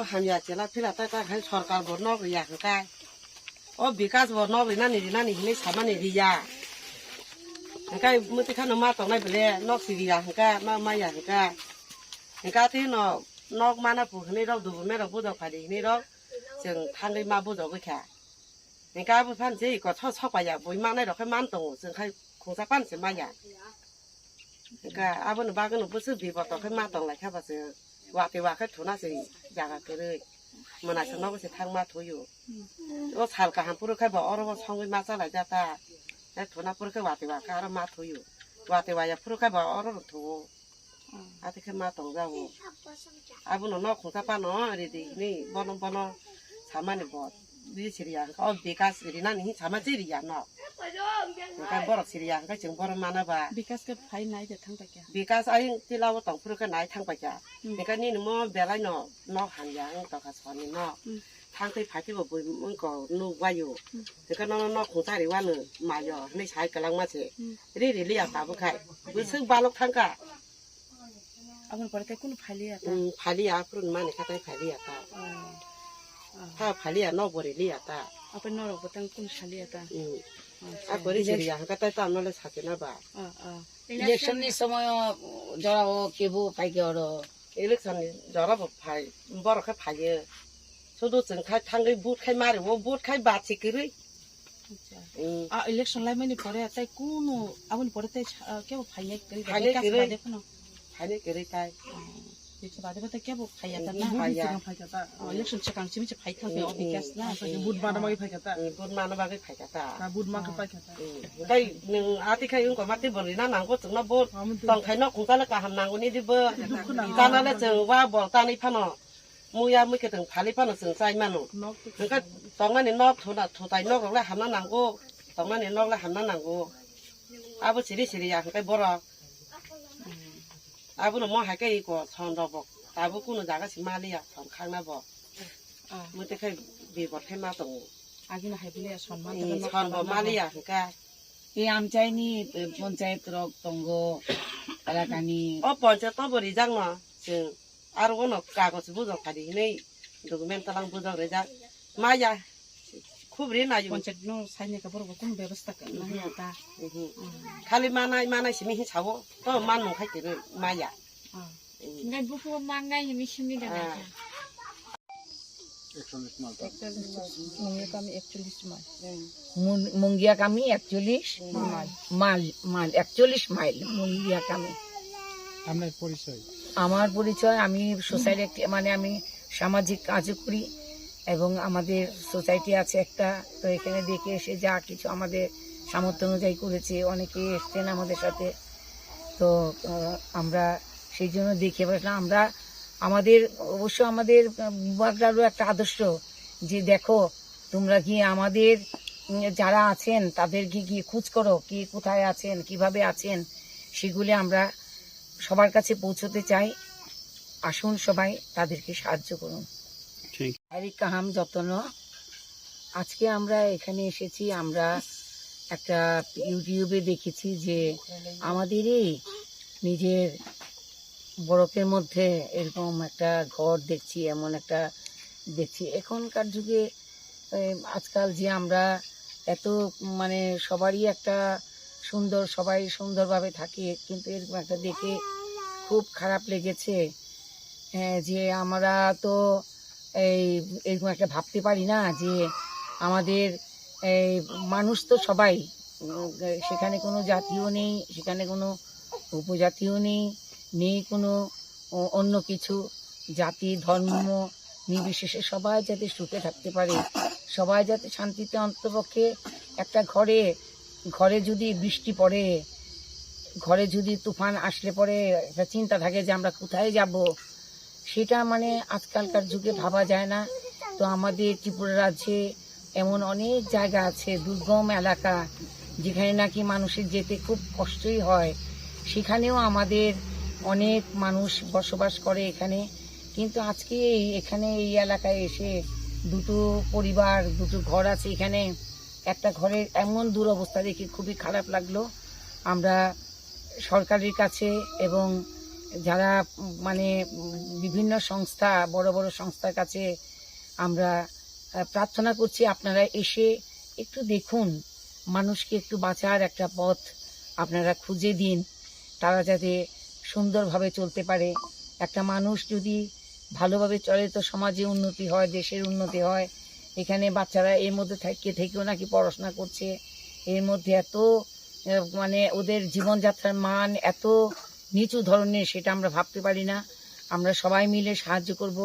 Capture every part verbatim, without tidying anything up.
Hamya chela phila ta ta khai sorkar bo nok riya hwnkhe. O bikas bo nok rinani rinani hinwi samani riya. Hwnkhe mwtwi khano ma tongnai bele nok si riya hwnkhe ma maya hwnkhe. Hwnkhe atwi no nok mana pu hinwi rok dubu merok bujok phadi hinwi rok chwng thangwi ma bujogwi kha. Hwnkhe abo phano je iko tho sokpaiya, bui manai rok khe man tongo, chwng khai khungsa pan se maya. Hwnkhe aboni bagwino bwswk biboto khe ma tong lai kha ba chwng. Watwi wa khe thuna se jaga kwrwi. Mwnai se nogo se thang ma thuyo. O sal kaham phuru khe bo oro bo songwi ma cha lai ja ta. He thuna phuru khe watwi wa khe aro ma thuyo. Watwi wa ya phuru khe bo oro rw thuo. Ati khe ma tong jago. Abono nok khungsa pano ridi hinwi bono bono samani bo. Di siriya hwnkhe o bikas rinani hin sama je riya nok. Hwnkhe borok siriya hwnkhe chwng borok mana ba. Bikas khe phai nai de thang paikha. Bikas ayang tila o tong phuru khe nai thang paikha. Hmm. Hwnkhe nini mo belai no nok hamya wng tongkha soni no. Hmm. Thang twi phai twi bo bui wngko nuk waio. Hmm. Hwnkhe nono nok khungsa riwano mayo hinwi sai kwlangma se. Hmm. Ri ri liya tabuk khai. Bwswk balok thangkha. Aboni pore tei kunu phaliya ta? Hmm, phaliya, aphuru mani kha tai phaliya ta. Oh. Oh. Tha phaliya, nok bo riliya ta. Apai norok bo tang kunu phaliya ta? Hmm. Acha. Ako ri siriya hwnkhe tai tamo le sakina ba. Oh, oh. Election ni somoy o jora o kebo phai khe oro. Election ni jora bo phai, borok khe phaiyo. Sudu chwng khai thangwi vote khai mari o, vote khai ba se kwrwi. Acha. Hmm. A election lai mani pore tai kunu aboni pore tai sa-, ah, kebo phainai kwrwi ba, phainai bikas kwrwi. Bade phano. Phainai kwrwi tai. Oh, bikas bade bade kebo phaiya ta na? Hmm, phaiya. Sigang phai kha ta. Oh, election swkang simi se phai thang khe, hmm, o bikas na. Hmm. Vote mana bagwi phai kha ta. Hmm, vote mana bagwi phai kha ta. Na vote ma khe pai kha ta. Hmm. Tei nwng ati khai wngkha ma tei bo rina nango chwngno vote. Tong khai no khungsa le kaham nango ni di bo. Dukhu nango. Tana le chwng wa bol tanwi phano. Muya mui kwthwng phali phano chwng chai mano. Hwnkhe tongnani nok thuna, thutai nok rok le hamna nango, tongnani nok le hamna nango. Abo siri siri ya hwnkhe borok. Abono mo hai khe iko son rok bo tabuk kunu jaga si maliya son khangna bo. Ah. Mui tei khai bibor khai ma tongo. Agini hai bile son ma tongma son bo maliya hwnkhe. E amchaini, e, ponchayet rok tongo, elakani. O ponchayet to bo rijak no chwng. Aro ono kagoj bujok phadi hinwi document talang bujok rijak. Maya khub ri nayo. Ponchayet no saini ka borok kunu bebostha ka Mhm. nangya ta. Mhm. Mm. Khali manai, manai simi hin sawo. To man mung khai tiri maya. Ah. Mm. Ngai bufu mangai himi simi da Ah. nai. Mungia kami ekchollish mal. Mun-, Mungia kami ekchollish Mal. Mal, mal, ekচল্লিশ মাইল মুঙ্গিয়া কামি। আপনার পরিচয়? আমার পরিচয়, আমি সোসাইটি একটি, মানে, আমি সামাজিক কাজও করি এবং আমাদের সোসাইটি আছে একটা, তো এখানে দেখে এসে যা কিছু আমাদের সামর্থ্য অনুযায়ী করেছি, অনেকে এসছেন আমাদের সাথে। তো, আহ, আমরা সেই জন্য দেখে বসলাম। আমরা, আমাদের, অবশ্য আমাদের, আহ, বাগড়ারও একটা আদর্শ যে দেখো, তোমরা কি আমাদের, উম, যারা আছেন তাদেরকে গিয়ে খোঁজ করো, কে কোথায় আছেন, কিভাবে আছেন, সেগুলি আমরা সবার কাছে পৌঁছতে চাই। আসুন সবাই, তাদেরকে সাহায্য করুন। ঠিক। শারীরিক কাহাম যত্ন। আজকে আমরা এখানে এসেছি, আমরা একটা YouTube-এ দেখেছি যে আমাদেরই নিজের বরফের মধ্যে এরকম একটা ঘর দেখছি, এমন একটা দেখছি। এখনকার যুগে, এ, আজকাল যে আমরা এত, মানে, সবারই একটা সুন্দর, সবাই সুন্দরভাবে থাকে, কিন্তু এরকম একটা দেখে খুব খারাপ লেগেছে। হ্যাঁ, যে আমরা তো এই, এরকম একটা ভাবতে পারি না যে আমাদের এই মানুষ তো সবাই, উম, সেখানে কোনো জাতিও নেই, সেখানে কোনো উপজাতিও নেই, নেই কোনো অ-, অন্য কিছু জাতি, ধর্ম নির্বিশেষে সবাই যাতে সুখে থাকতে পারে, সবাই যাতে শান্তিতে অন্ততপক্ষে একটা ঘরে, ঘরে যদি বৃষ্টি পড়ে, ঘরে যদি তুফান আসলে পরে একটা চিন্তা থাকে যে আমরা কোথায় যাব, সেটা মানে আজকালকার যুগে ভাবা যায় না। তো আমাদের ত্রিপুরা রাজ্যে এমন অনেক জায়গা আছে, দুর্গম এলাকা, যেখানে নাকি মানুষের যেতে খুব কষ্টই হয়, সেখানেও আমাদের অনেক মানুষ বসবাস করে এখানে। কিন্তু আজকে এই, এখানে এই এলাকায় এসে দুটো পরিবার, দুটো ঘর আছে এখানে, একটা ঘরের এমন দুরবস্থা দেখে খুবই খারাপ লাগলো। আমরা সরকারের কাছে এবং যারা, উম, মানে, উম, বিভিন্ন সংস্থা, বড় বড় সংস্থার কাছে আমরা, আহ, প্রার্থনা করছি, আপনারা এসে একটু দেখুন, মানুষকে একটু বাঁচার একটা পথ আপনারা খুঁজে দিন, তারা যাতে সুন্দরভাবে চলতে পারে। একটা মানুষ যদি ভালোভাবে চলে, তো সমাজে উন্নতি হয়, দেশের উন্নতি হয়। এখানে বাচ্চারা এর মধ্যে থেকে থেকেও নাকি পড়াশোনা করছে, এর মধ্যে এত, আহ, মানে, ওদের জীবনযাত্রার মান এত নিচু ধরনের, সেটা আমরা ভাবতে পারি না। আমরা সবাই মিলে সাহায্য করব।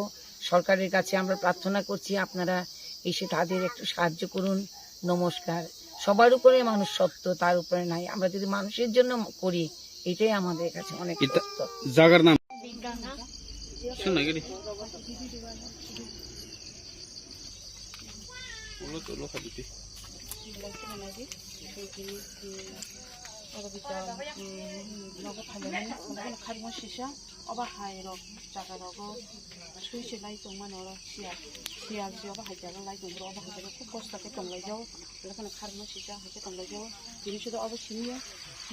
সরকারের কাছে আমরা প্রার্থনা করছি, আপনারা এসে তাদের একটু সাহায্য করুন। নমস্কার। সবার উপরে মানুষ সত্য, তার উপরে নাই। আমরা যদি মানুষের জন্য করি, এটাই আমাদের কাছে অনেক এটা সত্য। জায়গার নাম? শোনা গেলি। Ulo tulo kha biti. Oro bita, mm, nogo phaimani, nogo kharmo sisa, obo hai rok jaga rogo sui se lai tongmani oro siyal, siyal se obo hai jaga lai tong, obo hai jaga khub kosto khe tong lai jao, belai kheno kharmo sisa hai khe tong lai jao, tini sudo obo simi ya,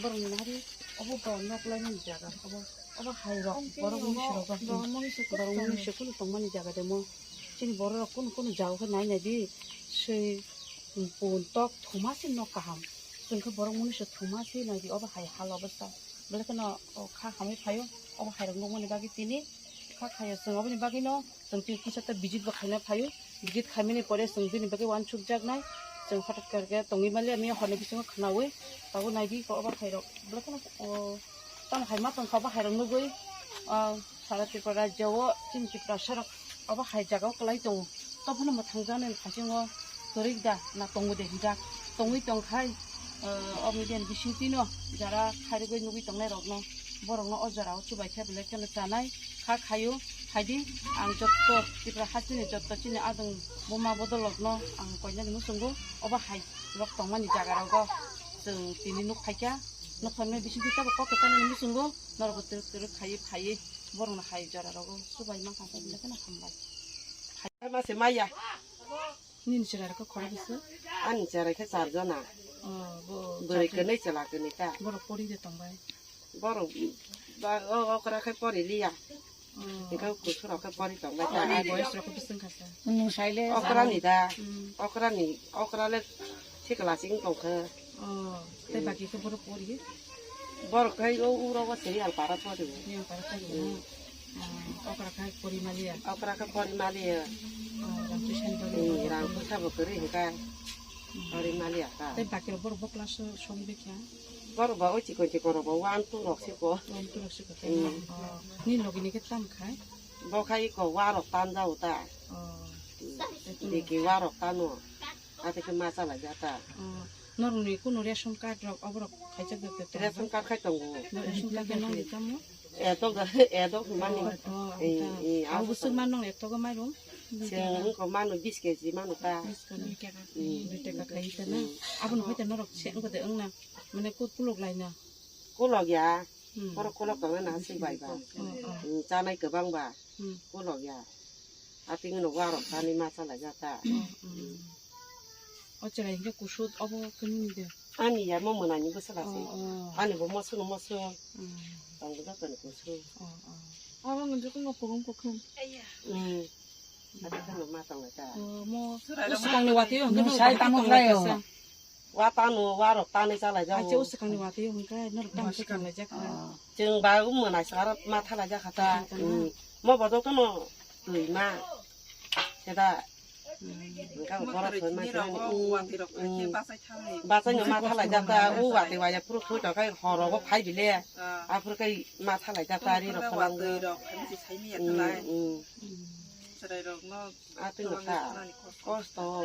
borok ni nahari obo bo nok lai mani jaga obo. Obo hai rok, borok mui se rok, borok mui se kulu tongmani jaga de mo. Chini borok rok kunu kunu jaga khe nai nai di, sui, pun tok thuma se nok kaham. Chwng khe borok mui se thuma se nai di, obo hai hal obostha. Belai kheno o kha hamwi phaio, obo hai rok nukmani bagwi tini kha khaio. Chwng oboni bagwi no chwng tini kisa ta visit bo khaina phaio. Visit khaimani pore chwng bini bagwi uansuk jaknai. Chwng hothat khe tongwi mali, ami horni bisingo khnaui tabuk nai di obo hai rok. Belai kheno o. Tamo hai ma tongkha obo hai rok nugui, ah, sara Tripura rajya o chini Tiprasa rok obo hai jaga o kwlai tongo. Tophano mwthang jani phasingo kwrwi da na tongo de hinjak. Tongwi tongkhai, ah, o media ni bisingtwi no jara khairogwi nugui tongnai rokno, borokno o jora o chubai khe belai kheno chanai kha khaio. Haidi ang jotto Tripura hasteni jotto chini adong buma bodol rokno ang koinani muchungo obo hai rok tongmani jaga rogo chwng tini nuk phaikha. Nokphang nai bisingtwi tabuk kok kwchangni muchungo norok bo twrwk twrwk khaiwi phaiwi borokno hai jora rogo chubai mankha khe belai kheno hambai. Hai ma se maya. Nini chwrai rok khe khoroksa? Ani chwrai khe char jona. Oh, bo bwrwi char jona. Kwnwi chwla kwnwi ta. Borok pori de tongbai? Borok ba o okra khe pori liya. Oh. Hingke kusuk rok khe pori tongbai ta. Ani boyes rok khe bwswng kha sa? Nung saile okra ni da. Hmm. Okra ni, okra le sikla sing tongkha. Oh, tei baki khe borok pori? Borok khai o uro o serial para pori. Serial para pori. Hmm. Hmm. Okra khai pori maliya. Okra khai pori maliya. Oh, rang puisa ni bagwi. Hmm, rang puisa bo kwrwi hwnkha. Hmm. Pori maliya ta. Tei baki rok borok bo class o sori bekha? Borok ba o chikon chikon rok bo one two rok siko. One two rok siko. Hmm. Oh, ni logi ni khe tam khai? Bo khai ko wa rok tan jao ta. Oh. Hmm. Diki wa rok tano. Ate khe ma chalai ja ta. Oh, norokni kunu ration card rok oborok khaijak da tong? Ration card khai tongo. No ration card khe nongni tamo? Etok da, etok mani. Oh, oh, eh, ta. Eh, abo abo bwswk ta. Man nong etok o mairum? Chwng ko manu bis keji manu ta. Bis keji. Hmm. Dui taka khai ta na? Hmm. Abo no khai ta norok se wngkha de wngna. Mane kut kulok lai na? Kulok ya. Hmm. Borok kulok tong na sik bai ba. Oh, oh. Hmm, chanai kwbang ba. Hmm. Kulok ya. Ating no warok tani ma chalai ja ta. Hmm, hmm. O chwrai hwnkhe kusut obo khe nini de? Ani ya mo mwnani bwswla se. Oh, oh. Ani bo moso no moso. Hmm. Tong bo joto ni kusut. Oh, oh. Abo ngun joto no kurum kukhum. Hmm. Ate khe no ma tong lai ta. Oh, mo swkang ni watwi o hwnkhe no sai tamo khlai o. Wa tano, warok tani chalai jago. Acha, o swkangni watwi hwnkhe norok tamo khe tong lai jak kha. Chwng ba um mwnai sar ma thalai jak kha ta. Tong tong. Hmm. Mo bo joto no twi ma. Seda. Hmm. Hwnkhe borok thoi ma twi rok, sini. Hmm. Watwi rok khai khe bachai thangwi. Bachai no ma thalai jak ta. U watwi waya phuru thoi tong khai horo bo phai bile. Ah. Aphuru khai ma thalai jak ta ri rok khalang. Watwi rok khai se sai mi ya thalai. Hmm, hmm. Hmm. Chwrai rok no. Atwi no kha. Kosto.